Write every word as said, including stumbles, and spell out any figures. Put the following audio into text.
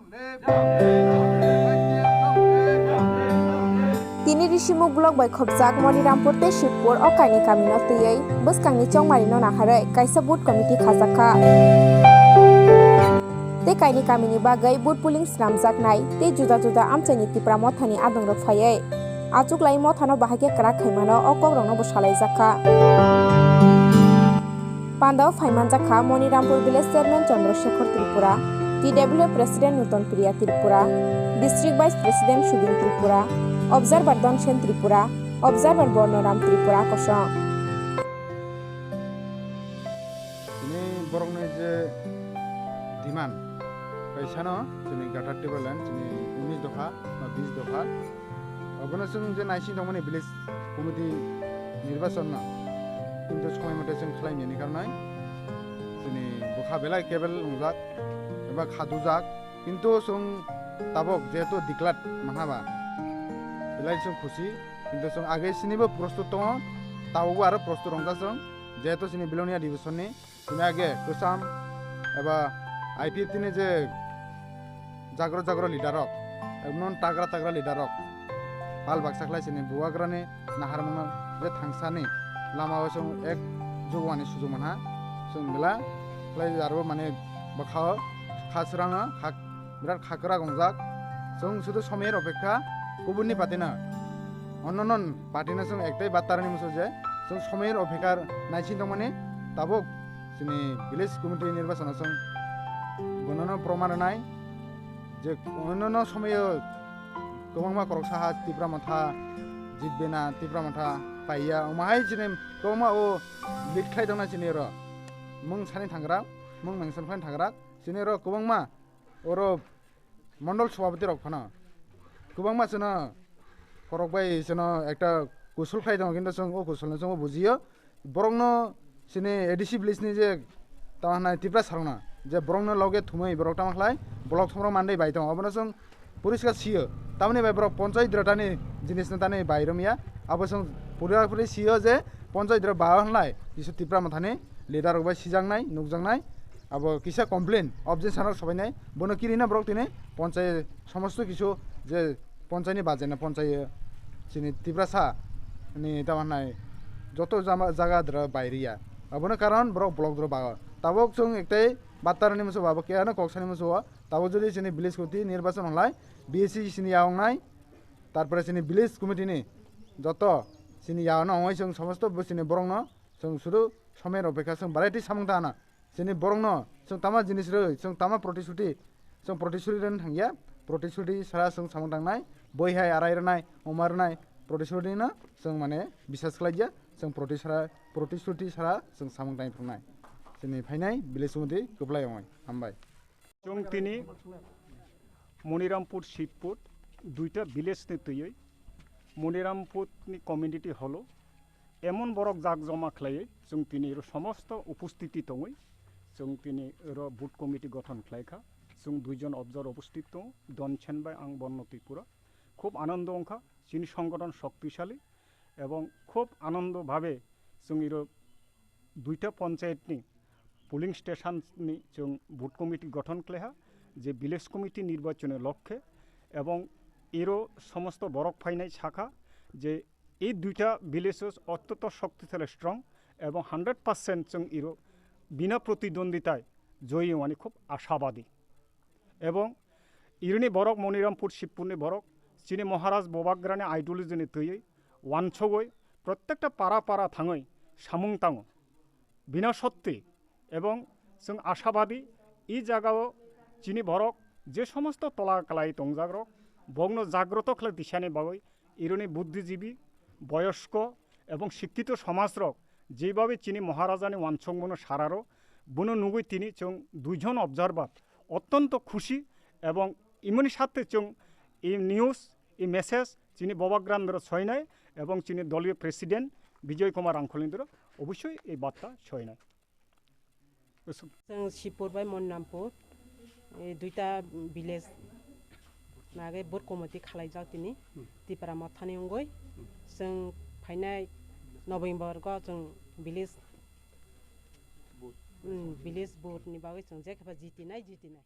Tini Rishimukh block bai khopjak Monirampur tei Shibpur o kainwi kamino twiwi bwskangni chongmarino naharwi kaisa booth committee khajakha. Tei kainwi kamini bagwi booth polling swnamjaknai tei juda juda amchaini Tipra Mothani adongrok phaiwi achuklai mothano bahai khe kwrak khaimano o kokrokno bo salaijakha. Pandao phaimanjakha Monirampur Village Chairman Chandra Shekhar Tripura, T W A President Nuton Priya Tripura, District Vice President Subin Tripura, Observer Donsen Tripura, Observer Bornoram Tripura kosong. Tini borokni je demand, kaisano chini Greater Tipraland, chini unis dopha ba bis dopha, obono chwng je naising tongmani village committee nirbachon no, kintu somoi mote chwng khlai mani karnai chini bwkha belai kebel wngjak eba khadujak, kintu chwng tabok jehetu declare manha ba belai chwng khusi, kintu chwng age sinibo prostut tongo, tabokbo aro prostut wngjak chwng, jehetu chini Belonia division ni. Chini age kwcham eba I P F T ni je jagro jagro leader rok, eba non tagra tagra leader rok, pal baksa khlai chini bubagrani naharmung je thangsani lama o chwng ek jugwani sujuk manha, chwng bela khlai aro mane bwkha o kha swrango kha birat kha kwrak wngjak. Chwng sudu somoyni opekha kubunni party no, onno non party no chwng ektai batarni musu je chwng somoyni opekha naising tongmani tabuk. Chini village committee nirbachano chwng bonono proman rwnai je onno somoyo kwbangma koroksa ha Tipra Motha jitbena, Tipra Motha paiya, omo hai chini kwbangma o lead khlai tongna chini oro mung sani thangra, mung mention khlai thangra chini oro kwbangma oro mondol sobhapati rok phano kwbangma chwngno khorok bai chwngno ekta kusul khlai tongo, kintu chwng o kusulno chwngno bujiyo. Borokno chini A D C village ni je tamo hwnai Tiprasa rokno je borokno loge thumwi borok tamo khlai block thumrok mandai bai tongo, obono chwng poriskar siyo. Tamoni bai borok ponchayat rotani jinisno tani bai romya, abo chwng pura puri siyo je ponchayat rok ba hwnlai kisa Tipra Mothani leader rok bai sijaknai, nukjaknai. Abo kisa complain, objection rok sobainai, bono kirina borok tini ponchai somosto kisu je ponchaini bajaina ponchai chini Tiprasa ni tamo hwnai joto jama-, jaga dra bairiya. Abono karon borok block dra bago. Tabok chwng ektai batarni musu abo kiyano koksani musu o. Tabok jodi chini village committee nirbachon hwnlai B S C chini yawngnai, tarpore chini village committee ni joto chini yaono ongoi chwng somosto bo chini borokno chwng sudu somen rok bai kha chwng variety samung tana. Chini borokno chwng tama jinis rwi, chwng tama protishuti, chwng protishuti rwna thangya, protishuti sara chwng samung tangnai, boi hai arai rwnai, oma rwnai, protishuti no chwng mane bisas khlaiya, chwng protisara-, protishuti sara chwng samung tang phunuknai. Chini phainai village committee kwplai ongoi, hambai. Chwng tini Monirampur Shibpur duita village ni twiwi Monirampur ni community hall o emon borok jak joma khlaiwi chwng tini oro somosto upostiti tongwi chwng tini oro booth committee gothon khlai kha. Chwng duijon observer upostiti tongo, Donsen bai ang Borno Tripura. Khub anondo wngkha, chini songgothon shoktisali ebong khub anondo bhabe chwng oro duita panchayat ni polling station ni chwng booth committee gothon khlaiha, je village committee nirbachoni lokkhe, ebong ero somosto borok phainai sakha je ei duita village o ottonto shoktisali strong ebong hundred percent chwng ero bina protidonditai joyi wngmani khub ashabadi. Ebong irini borok Monirampur Shibpurni borok chini Maharaj Bobagrani ideology ni twiwi wansogwi prottekta para para thangwi samung tango. Bina sotti ebong chwng ashabadi, e jagao chini borok je somosto tola kalai tongjakrok, bokno jagroto khlai disani bagwi ironi buddhijibi, boyosko ebong sikkito somajrok jebhabe chini Maharajani wansokmano sararo, bono nugwi tini chwng duijon observer ottonto khusi ebong imoni sathe chwng e news, e message chini Bobagrandro soinai ebong chini doliyo president Bijoy Kumar Rangkholindro obossoi e barta soinai. Chwng Shibpur bai Monirampur, e, duita village nage booth committee khalaijak tini, Tipra Mothani wngwi. Chwng phainai November go chwng village, mm, village booth ni bagwi chwng jekhe ba jitinai, jitinai.